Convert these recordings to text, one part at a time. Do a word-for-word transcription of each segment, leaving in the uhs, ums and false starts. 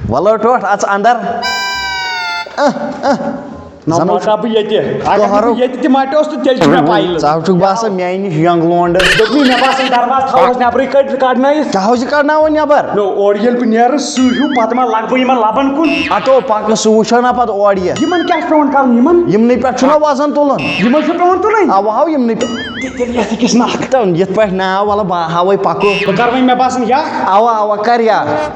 وَلہٕ ٹوٹھ، اَژ اَندَر۔ اہ، اہ۔ نہ، زَن مَٹا بہٕ ییٚتہِ۔ اگر نہٕ قہرو۔ بہٕ ییٚتہِ تہِ مَٹیوس، تہٕ تیٚلہِ چھِ مےٚ پَیی۔ ژٕ ہا چھُکھ باسان میٛانہِ نِش ینٛگ لونٛڈٕ۔ دوٚپمَے، مےٚ باسان، دروازٕ تھاوہوس نٮ۪برٕے کٔڑِتھ، کَڑنٲیِتھ۔ کیٛاہ ہو یہِ کَڑناوُن نٮ۪بر؟ نو، اورٕ ییٚلہِ بہٕ نیرٕ، سُہ ہیوٗ پَتہٕ ما لَگہٕ بہٕ یِمَن لَبَن کُن؟ ہَتو، پَکہٕ، سُہ وٕچھو نا پَتہٕ اورٕ یہِ۔ یِمَن کیٛاہ چھُ پٮ۪وان کَرُن یِمَن؟ یِمنٕے پٮ۪ٹھ چھُنہ وَزَن تُلُن۔ یِمَن چھُ پٮ۪وان تُلٕنۍ؟ اَوا، ہاو، یِمنٕے پٮ۪ٹھ۔ تہِ-، تیٚلہِ یَتھ أکِس نَکھ۔ تہٕ یِتھ پٲٹھۍ ناو، وَلہٕ بہٕ ہاوَے پَکو۔ بہٕ کَرٕ وۄنۍ، مےٚ باسان، یَکھ۔ اَوا، اَوا، کَر یَکھ۔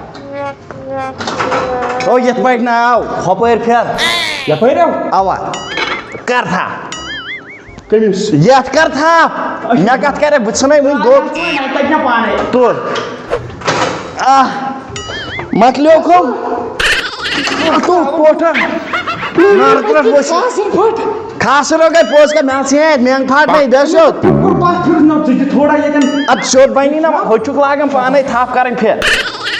او، یِتھ پٲٹھۍ ناو، ہۄپٲرۍ پھِر۔ یَپٲرۍ آو؟ اَوا۔ کَر تھا۔ کٔمِس؟ یَتھ کَر تھا۔ مےٚ کَتھ کَرے، بہٕ ژھٕنَے وٕنۍ گوٚو۔ ژٕ وۄنۍ تَتہِ نہ پانَے۔ تُل۔ آہ۔ مۄکلیو کھو۔ تُل پوٹھا۔ نارٕ ترٛٹھ ؤسِتھ۔ کھاسَن پھٔٹ۔ کھاسَن ہو گٔے پوٚز کَتھ، مےٚ ژھیٚنۍ اَتہِ مٮ۪نٛگ پھاٹنَے، بیٚیہِ سیوٚد۔ پَتھ پھِر نہ ژٕ تہِ تھوڑا ییٚتٮ۪ن۔ اَدٕ سیوٚد بَنی نہ، ہُتہِ چھُکھ لاگان پانَے تھَپھ کَرٕنۍ پھِر۔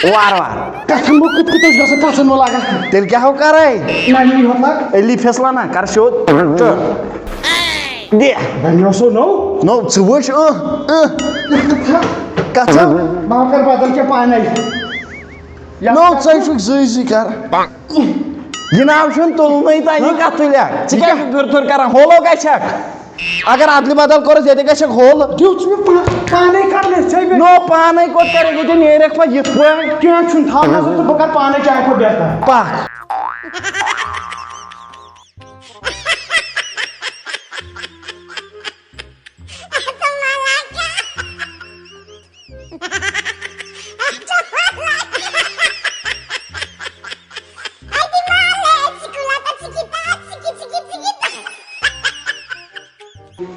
وارٕ وارٕ۔ قسم، بہٕ کِتھ کٔنۍ چھُس گژھان کَتھَن وۄنۍ لاگان؟ تیٚلہِ کیٛاہ ہو کَرَے؟ نہ، یی ہوت لاگ۔ علی فِصلہ نہ، کَر سیوٚد۔ تہٕ دِ۔ وۄنۍ اوسو نو۔ نو، ژٕ وٕچھ، اۭں، اۭں۔ کَتھ چھَو؟ بہٕ ہا کَرٕ بدل کینٛہہ پانَے۔ نو، ژَے چھُکھ زٕے زٕے کَر۔ یہِ ناو چھُنہٕ تُلنُے تہٕ یہِ کَتھ تُلہِ ہا؟ ژٕ کیٛاہ چھُکھ دُر دُر کَران؟ ہولو کَتہِ چھَکھ؟ اگر ادلہِ بدل کوٚرُس، ییٚتہِ گژھکھ ہول۔ دیُت ژٕ مےٚ پا-، پانے کر مےٚ، ژےٚ مےٚ۔ نو، پانے کوٚت کرے، ییٚتہِ نیرکھ پتہٕ یِتھ پٲٹھۍ۔ کینٛہہ چھُنہٕ، تھاو نظر تہٕ بہٕ کر پانے چایہِ کھۄتہٕ بہتر۔ پکھ۔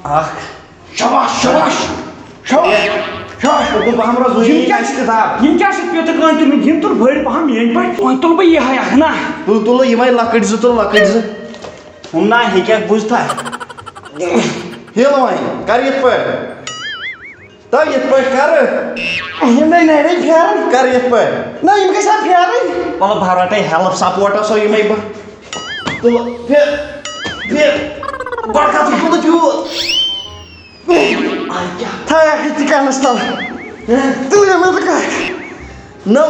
اکھ۔ شاباش، شاباش، شاباش، شاباش۔ عبدالبہم رضوی یِم کیٛاہ چھِ، کِتاب؟ یِم کیٛاہ چھِ پیٚتہٕ کٲنۍ تُلمٕتۍ؟ یِم تُل بٔڑۍ پہم میٛٲنۍ پٲٹھۍ۔ وۄنۍ تُل بہٕ یِہوٚے اکھ نا۔ تُل، تُل یِمَے لۄکٕٹۍ زٕ، تُل لۄکٕٹۍ زٕ۔ ہُم نا ہیٚکہِ اکھ بوٗزتھا؟ ہِل وۄنۍ، کر یِتھ پٲٹھۍ۔ تو یِتھ پٲٹھۍ کر۔ یِم نَے نَرِ پھیرن۔ کر یِتھ پٲٹھۍ۔ نہ، یِم گژھِ ہا پھیرٕنۍ۔ مطلب، بھروٹے ہیلپ سپورٹ آسو یِمے بہٕ۔ تہٕ پھر، پھر۔ گۄڈٕ کتھ چھُ تیوٗت۔ تھایا کھٔتۍ ژٕ کنس تل۔ تہٕ یِمن تہٕ کتھ۔ نو۔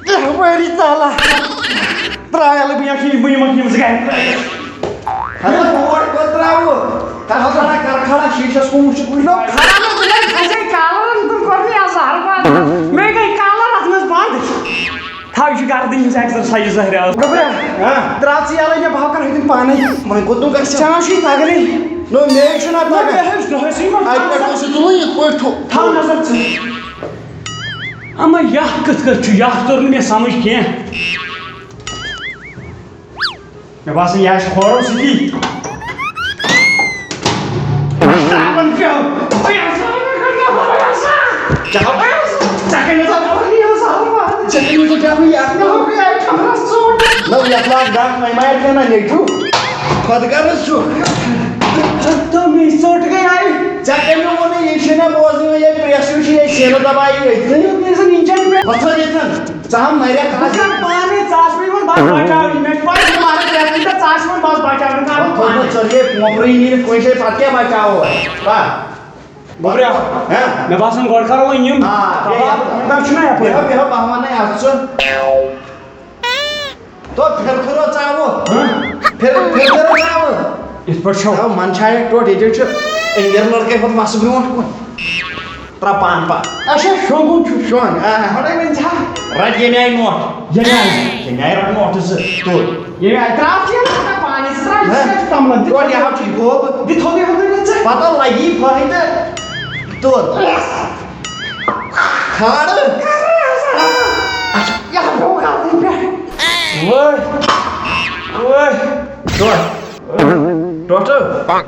کیٛاہ وٲری تالا۔ ترٛاو یَلہٕ بہٕ یَکھ یِم، بہٕ یِمَکھ یِم زٕ گَرِ ترٛٲوِتھ۔ ہَتہٕ بوٹ کوٚت ترٛاوٕ؟ کَر کھڑا، کَر کھڑا، شیٖشَس کُن وٕچھِتھ وٕچھ۔ نو کھڑا نہ، بہٕ نَے کھَسے کالرَن کُن کوٚر مےٚ اَز زَہرٕ بَنٛد۔ مےٚ گٔے کالَر اَتھ منٛز بَنٛد۔ تھاو، یہِ چھُ گَردَن ہِنٛز exercise زَہرِ آز۔ گوٚبرا، ہاں؟ ترٛاو ژٕ یَلَے، مےٚ بہٕ ہاو کَرٕ ہُتٮ۪ن پانَے۔ وۄنۍ کوٚت نہٕ گژھِ؟ ژےٚ ما چھُے تَگٲنی؟ نو، مےٚ چھُنہ نو، تَگان۔ مےٚ ہیوٚچھ دۄہَے سٕے منٛز۔ اَتہِ پٮ۪ٹھ اوس یہِ تُلُن یِتھ پٲٹھۍ تھوٚ-، تھاو نظر ژٕ۔ اما یہِ کتھ کتھ چھُ، یہِ تٔر نہٕ مےٚ سمجھ کینٛہہ۔ مےٚ باسان، یہِ آسہِ کھورو سۭتی۔ ترٛاوان پیوٚو۔ کیٛاہ؟ ژےٚ کَمہِ دۄہ پیوٚو یہِ؟ نہ، یَتھ لاگ ڈَکھ، وۄنۍ ما آسہِ مےٚ نہ نیٚچوٗ؟ خۄد غرض چھُ۔ تہٕ مےٚ ژوٚٹ گٔے آیہِ۔ ژےٚ کٔمۍ ووٚنُے، یہِ چھُنہ بوزنٕے، یہِ پرٛیس ہیوٗ چھُ ییٚتہِ سینہٕ دبایہِ ییٚتہِ۔ یہِ زَن اِنجَن پٮ۪ٹھ۔ وۄتھ حظ ییٚتہِ۔ ژٕ ہا مَرٮ۪کھ بہٕ آز۔ کَرٕ پانَے، ژٕ آس مےٚ یِوان بَس بَچاونہِ۔ مےٚ چھِ پَے، ژٕ مَرَکھ پرٛٮ۪تھ کُنہِ دۄہ، ژٕ آس یِوان بَس بَچاونہِ، کَرٕ بہٕ پانَے۔ ژٕ یے پونٛپرٕے نیٖرِتھ کُنہِ جایہِ، پَتہٕ کیٛاہ بَچاوو أسۍ؟ پَکھ۔ بوبریا، ہہ؟ مےٚ باسان، گۄڈٕ کَرو وۄنۍ یِم۔ آ، بیٚیہِ کَتھ، یَپٲرۍ۔ کَتھ چھُنہ یَپٲرۍ؟ بیٚہو، بیٚہو، بہٕ ہاوہو نَے اَتھ ژٕ۔ تو پھِر پھِرو ژاوُل۔ ہہ؟ پھِر، پھِر پھِرو ژاوُل۔ یِتھ پٲٹھۍ چھو۔ تو من چھا یہِ ٹوٹھ، ییٚتہِ چھُ أنٛدٮ۪ر لٔڑکَے ہوٚت مَسہٕ برٛونٛٹھ کُن۔ ترٛا پان پا۔ اچھا، شۄنٛگُن چھُ۔ شۄنٛگ، آ۔ گۄڈَے ؤنۍ زِ ہا۔ رَٹہِ ییٚمہِ آیہِ نوٹ۔ ییٚمہِ آیہِ؟ ییٚمہِ آیہِ رَٹہٕ نوٹہٕ زٕ۔ تُل۔ ییٚمہِ آیہِ ترٛاو ژٕ یہِ رَٹہٕ پانَے، ژٕ ترٛاو یہِ ہہ؟ ژٕ کَملَن۔ تہِ گۄڈٕ یہِ ہا چھُے گوٚب۔ دِ تھوٚدُے ہیوٚدُے نہ ژٕ۔ پَتہٕ لَگی فٲیدٕ۔ تُل۔ کھالہٕ۔ اچھا، یہِ ہا پیوٚو گردنہِ پٮ۪ٹھ۔ وٲے۔ وٲے۔ تُل۔ ٹوٹل۔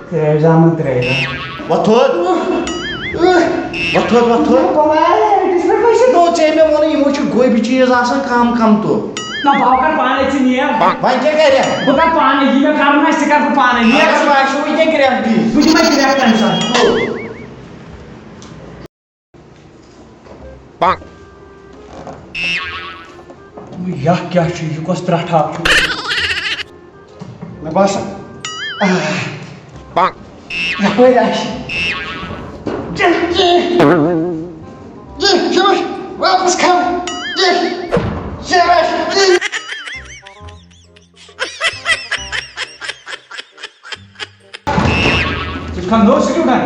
ترٛیش زامن ترٛیش زامن۔ وۄتھ تھوٚد۔ وۄتھ تھوٚد، وۄتھ تھوٚد۔ بلاے، أٹِس پٮ۪ٹھ ؤسِتھ۔ نو، ژےٚ مےٚ ووٚنُے، یِمو چھِ گوبی چیٖز آسان کم کم، تو۔ نہ، بہٕ ہاو کر پانے ژٕ نیر۔ وۄنۍ کیٛاہ کرکھ؟ بہٕ کر پانے، یہِ مےٚ کرُن آسہِ، تہِ کر بہٕ پانے۔ نیر۔ اگر باسیو، یہِ کیٛاہ کرکھ دِتھ؟ بہٕ دِمے کرٛٮ۪کھ تَمہِ ساتہٕ۔ یہِ کیٛاہ چھُ؟ یہِ کۄس ترٛٹھ اکھ چھُ؟ مےٚ باسان، آہ، یپٲرۍ آسہِ۔ واپس کھَر۔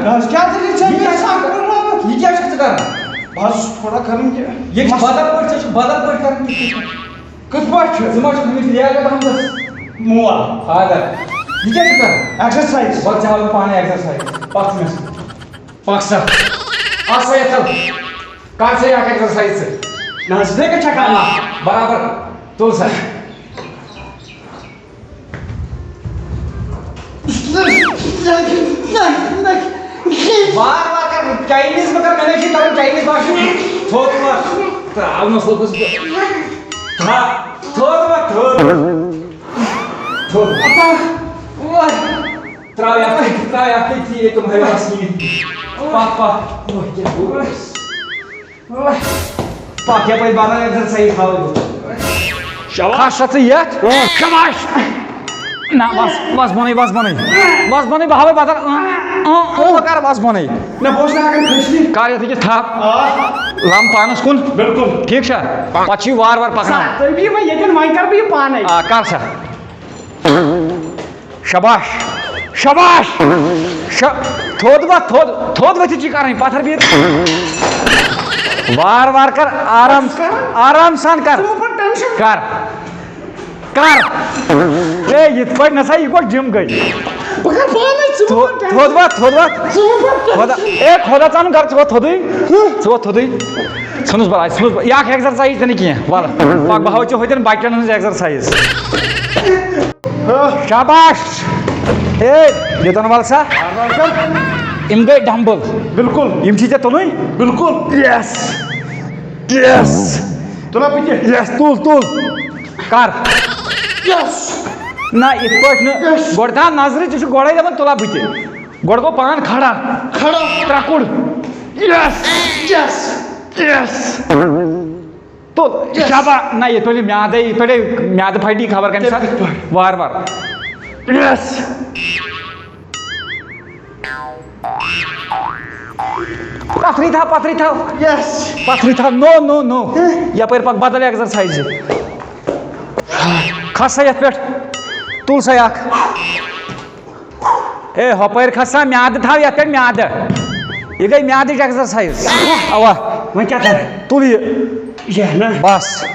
حظ، کیٛاہ دٔلیٖل چھےٚ؟ یہِ کیٛاہ چھُ ژٕ کران؟ بہٕ حظ چھُس تھوڑا کران یہِ۔ یہِ چھُ بدل پٲٹھۍ، ژےٚ چھُ بدل پٲٹھۍ کران یہِ۔ کِتھ پٲٹھۍ چھُ؟ ژٕ ما چھُکھ أمِس لیاقت احمدس مول؟ فادر۔ یہِ کیٛاہ چھُ کران؟ Exercise۔ وَلہٕ ژےٚ ہاوٕ بہٕ پانَے exercise۔ پَکھ ژٕ مےٚ سۭتۍ۔ پَکھ سا۔ اَکھ سا یَتھ تَل۔ کر سا یہِ اَکھ exercise ژٕ۔ نہ حظ، ژٕ کَتہِ چھَکھ کران؟ برابر۔ تُل سا۔ وار وار کر، Chinese مہ کر، مےٚ نَے چھُے تَگان Chinese باشُن۔ تھوٚد وۄتھ، تراونَس لوٚگُس بہٕ۔ تھا-، تھوٚد وۄتھ، تھوٚد۔ تھوٚد۔ تراو یَتھ، تراو یَتھ، ٹھیٖک، تِم ہٲیِو اَسہِ کِہیٖنۍ۔ پَکھ، پَکھ۔ پَکھ یَپٲرۍ بدل exercise ہاوَے بہٕ۔ شاباش۔ کھس سا ژٕ یَتھ۔ شاباش۔ نہ، وَس، وَس بۄنٕے، وَس بۄنٕے۔ وَس بۄنٕے، بہٕ ہاوَے بدل۔ اۭں، اۭں، اۭں، کر وَس بۄنٕے۔ نہ، بہٕ اوسُس نہٕ ہٮ۪کان کھٔسِتھ۔ کر یَتھ أکِس تھپھ۔ آ۔ لَم پانَس کُن۔ بِلکُل۔ ٹھیٖک چھا؟ پَتہٕ چھُے وار وار پَکناوُن۔ تُہۍ بِہِو وۄنۍ ییٚتٮ۪ن، وۄنۍ کَرٕ بہٕ یہِ پانَے۔ آ، کر سا۔ شاباش، شاباش۔ شا-، تھوٚد وۄتھ، تھوٚد، تھوٚد ؤتھِتھ چھِ کَرٕنۍ، پَتھر بِہِتھ۔ وار وار کر، آرام، آرام سان کر۔ ژٕ مہٕ بَر tension۔ کر، کر۔ اے، یِتھ پٲٹھۍ نہ سا، یہِ گوٚو gym گٔے۔ بہٕ کَرٕ پانَے، ژٕ مہٕ تھوٚد، بَر tension۔ تھوٚد وۄتھ، تھوٚد وۄتھ۔ ژٕ مہٕ بَر tension۔ خۄدا، اے، خۄدا ژانُن کر، ژٕ وۄتھ تھوٚدُے۔ ژٕ وۄتھ تھوٚدُے۔ ژھٕنُس بَلاے، ژھٕنُس بَلاے۔ یہِ اَکھ exercise تہِ نہٕ کینٛہہ۔ وَلہٕ، پَکھ، بہٕ ہاوَے ژےٚ ہوٚتٮ۪ن بَچَن ہٕنٛز exercise۔ شاباش۔ اے، یوٚتن وَل سا۔ یِم گٔے dumbbell۔ بِلکُل۔ یِم چھی ژےٚ تُلٕنۍ۔ بِلکُل۔ Yes۔ Yes۔ تُلہ بہٕ تہِ۔ Yes، تُل، تُل۔ کر۔ Yes۔ نہ، یِتھ پٲٹھۍ نہٕ۔ Yes۔ گۄڈٕ تھاو نظرِ، ژےٚ چھُ گۄڈَے دَپان تُلہ بہٕ تہِ۔ گۄڈٕ گوٚو پان کھڑا۔ کھڑا۔ ترٛکُر۔ Yes۔ Yes۔ Yes۔ تُل، yes۔ شابا-، نہ، یِتھ پٲٹھۍ میادَے، یِتھ پٲٹھۍ میادٕ پھٹی خبر کَمہِ تیٚلہِ ساتہٕ۔ کِتھ پٲٹھۍ؟ وار وار۔ Yes۔ پَتھرٕے تھاو، پَتھرٕے تھاو۔ Yes۔ پَتھرٕے تھاو۔ No، no، no۔ ہہ؟ یَپٲرۍ پَکھ بدل exercise۔ کھس سا یَتھ پٮ۪ٹھ۔ تُل سا یہِ اَکھ۔ اے، ہۄپٲرۍ کھس سا، میادٕ تھاو یَتھ پٮ۪ٹھ، میادٕ۔ یہِ گٔے میادٕچ exercise۔ اَوا۔ وۄنۍ کیٛاہ کَرٕ؟ تُل یہِ۔ یہِ نہ۔ بس۔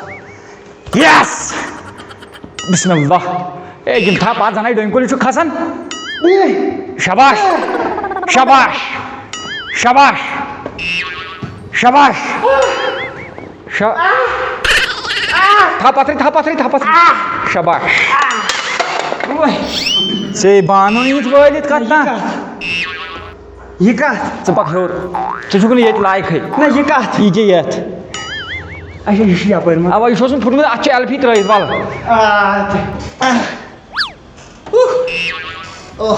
Yes۔ بسم اللہ۔ اے، یِم تھاو پَتھ زَنَے ڈوٗنۍ کُلِس چھُ کھسان۔ شاباش۔ شاباش۔ شاباش۔ شاباش۔ شا-، تھاو پَتھرٕے، تھاو پَتھرٕے، تھاو پَتھرٕے۔ شاباش۔ ژے بانو یِتھ وٲلِتھ کَتھ نا۔ یہِ کَتھ؟ ژٕ پَکھ ہیوٚر۔ ژٕ چھُکھ نہٕ ییٚتہِ لایقٕے۔ نہ، یہِ کَتھ؟ یہِ کیٛاہ یَتھ؟ اچھا، یہِ چھُ یَپٲرۍ ما؟ اَوا، یہِ چھُ اوسمُت پھُٹمُت، اَتھ چھُ ایلفی ترٛٲیِتھ، وَلہٕ۔ آ، تہِ۔ اوہ۔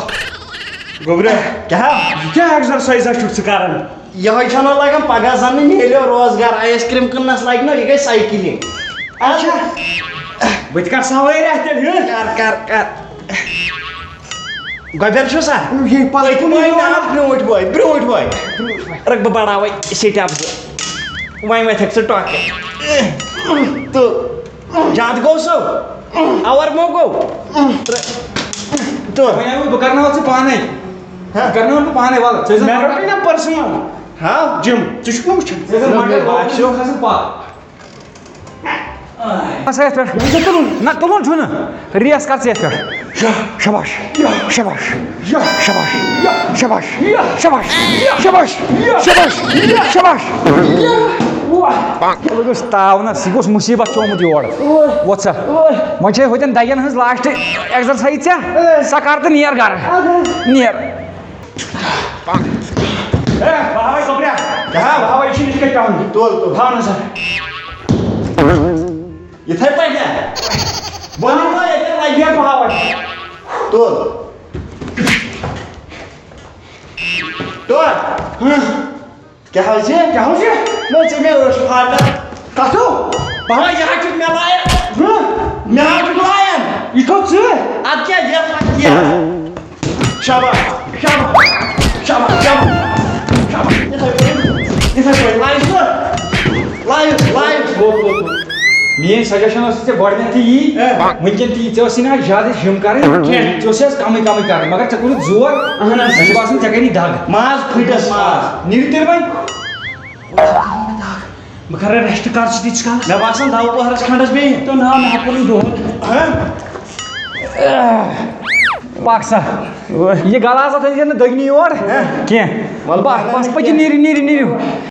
گوٚبرا، کیٛاہ؟ یہِ کیٛاہ exercise چھُکھ ژٕ کران؟ یِہوٚے چھَنہٕ لگان پگاہ زَنہٕ میلیو روزگار، ice cream کٕننَس لگہِ نہ، یہِ گٔے سایکلِنٛگ۔ اچھا۔ بہٕ تہِ کر سوٲرۍ اَتھ تیٚلہِ، ہہ؟ کر، کر، کر۔ گۄبٮ۪ر چھُ سا؟ یہِ پَلَے پٔتۍ کُن پٲٹھۍ یِوان۔ نہ، برٛونٛٹھ پٲٹھۍ، برٛونٛٹھ پٲٹھۍ۔ رَٹھ بہٕ بَڑاوَے sit up زٕ۔ وۄنۍ وۄتھَکھ ژٕ ٹۄکہٕ۔ تہٕ زیادٕ گوٚو سو؟ اَوَر مو گوٚو؟ تہٕ وۄنۍ آوُس بہٕ کرناوَتھ ژٕ پانَے۔ ہہ؟ بہٕ کرناوَتھ بہٕ پانَے، وَلہٕ۔ ژٕ ٲسۍ زِ مےٚ مَٹر۔ رَٹٕے نہ personal۔ ہہ؟ Gym۔ ژٕ چھُکھ نہٕ وٕچھان؟ ژٕ ٲسۍ زِ مَٹر نہ، بہٕ آسیو۔ کھسان پَتھ۔ ہسا یَتھ پٮ۪ٹھ۔ یہِ چھُ تُلُن۔ نہ، تُلُن چھُنہٕ۔ ریس کر ژٕ یَتھ پٮ۪ٹھ۔ شاباش۔ شاباش۔ شاباش۔ شاباش۔ شاباش۔ شاباش۔ شاباش۔ یہِ گوٚژھ تاونَس، یہِ گوٚژھ مُصیٖبت چومُت یور۔ وۄتھ سا۔ وۄنۍ چھے ہوٚتٮ۪ن دَگٮ۪ن ہٕنٛز last exercise ژےٚ۔ سۄ کر تہٕ نیر گرٕ۔ نیر۔ اے، بہاوے گوٚبریا۔ کیٛاہ؟ بہاوے، یہِ چھُنہٕ یِتھ کٔنۍ پٮ۪وان۔ تُل، تُل۔ تھاو نظر۔ یِتھَے پٲٹھۍ ہا؟ بہٕ وَنہٕ ییٚتٮ۪ن لَگہِ ہا بہاوے۔ تُل۔ تُل۔ ہہ۔ کیٛاہ حظ چھِ؟ کیٛاہ حظ چھِ؟ نہ، ژےٚ مےٚ ٲس پھاٹان۔ کَتھ ہو؟ بہٕ ہا، یہِ ہا چھُکھ مےٚ لایان۔ ہہ؟ مےٚ ہا چھُکھ لایان۔ یہِ تھوٚو ژٕ؟ اَدٕ کیٛاہ، یَتھ اَتھ کیٛاہ؟ شاباش، شاباش، شاباش، شاباش، شاباش۔ یِتھَے پٲٹھۍ، یِتھَے پٲٹھۍ۔ لایِو ژٕ؟ Live, live. گوٚو، گوٚو، گوٚو۔ میٲنۍ سجیشن ٲس ژےٚ گۄڈٕنیتھٕے یی، ہہ۔ وٕنکیٚن تہِ یی، ژےٚ ٲس نہ جادٕ جم کرٕنۍ، کینٛہہ۔ ژےٚ اوس اَسہِ کمٕے کمٕے کرٕنۍ، مگر ژےٚ کوٚرُتھ زور۔ اہن حظ۔ مےٚ چھُ باسان ژےٚ کری دگ۔ ماز پھٹس ماز۔ نیٖرِو تیٚلہِ وۄنۍ۔ بہٕ کرٕ ریسٹ کر ژٕ تیٖتِس کالس۔ مےٚ باسان دَہ پٔہرس کھنٛڈس بیٚیہِ۔ تہٕ نا، مےٚ ہا کوٚرُن دۄہے۔ ہہ؟ پکھ سا۔ یہِ گلاسہٕ تھٲیزِ نہٕ دٔگنی یور کینٛہہ۔ وَلہٕ بس، بس پٔکِو، نیٖرِو، نیٖرِو، نیٖرِو۔